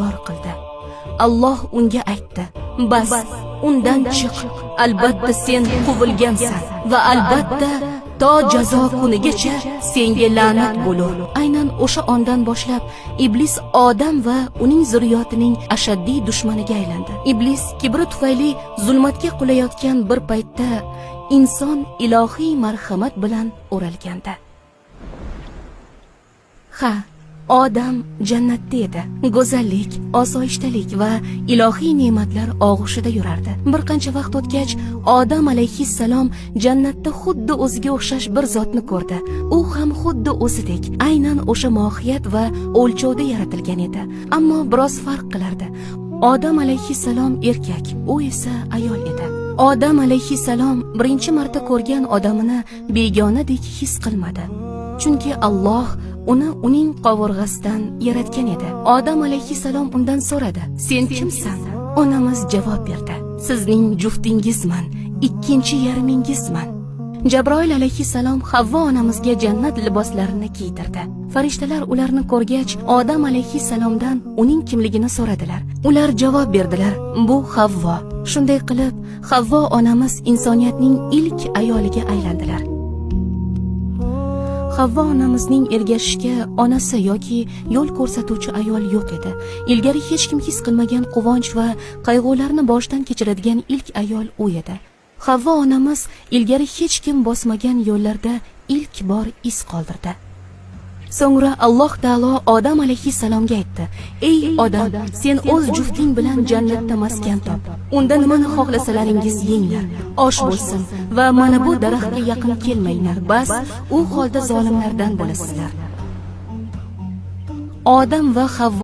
oshkor qildi. Alloh unga aytdi: "Bas, undan chiq. Albatta sen quvilgansan va albatta to jazo kunigacha senga la'nat bo'lur." Aynan o'sha ondan boshlab iblis Odam va uning zurriyotining ashaddiy dushmaniga aylandi. Iblis kibri tufayli zulmatga qulayotgan bir paytda inson ilohiy marhamat bilan o'ralgandi. Ha, Odam jannatda edi. Go'zallik, osoyishtalik va ilohiy ne'matlar og'ushida yurardi. Bir qancha vaqt o'tgach, Odam alayhissalom jannatda xuddi o'ziga o'xshash bir zotni ko'rdi. U ham xuddi o'zidek, aynan o'sha mohiyat va o'lchovda yaratilgan edi, ammo biroz farq qilardi. Odam alayhissalom erkak, u esa ayol edi. Odam alayhissalom birinchi marta ko'rgan odamini begonadek his qilmadi. Chunki Alloh uni uning qovurg'asidan yaratgan edi. Odam alayhissalom undan so'radi: "Sen kimsan?" Onamiz javob berdi: "Sizning juftingizman, ikkinchi yarmingizman." Jabroil alayhissalom Havvo onamizga jannat liboslarini kiydirdi. Farishtalar ularni ko'rgach, Odam alayhissalomdan uning kimligini so'radilar. Ular javob berdilar: "Bu Havvo." Shunday qilib, Havvo onamiz insoniyatning ilk ayoliga aylandilar. Havvo onamizning ergashishga onasi yoki yo'l ko'rsatuvchi ayol yo'q edi. Ilgari hech kim his qilmagan quvonch va qayg'ularni boshdan kechiradigan ilk ayol u edi. Havvo onamiz ilgari hech kim bosmagan yo'llarda ilk bor iz qoldirdi. So'ngra Alloh taolo Odam alayhissalomga aytdi: "Ey odam, sen o'z jufting bilan jannatda maskan top. Unda nimani xohlasalaringiz yenglar, osh bo'lsin va mana bu daraxtga yaqin kelmanglar. Bas, u holda zolimlardan bo'lasizlar." Odam va Havvo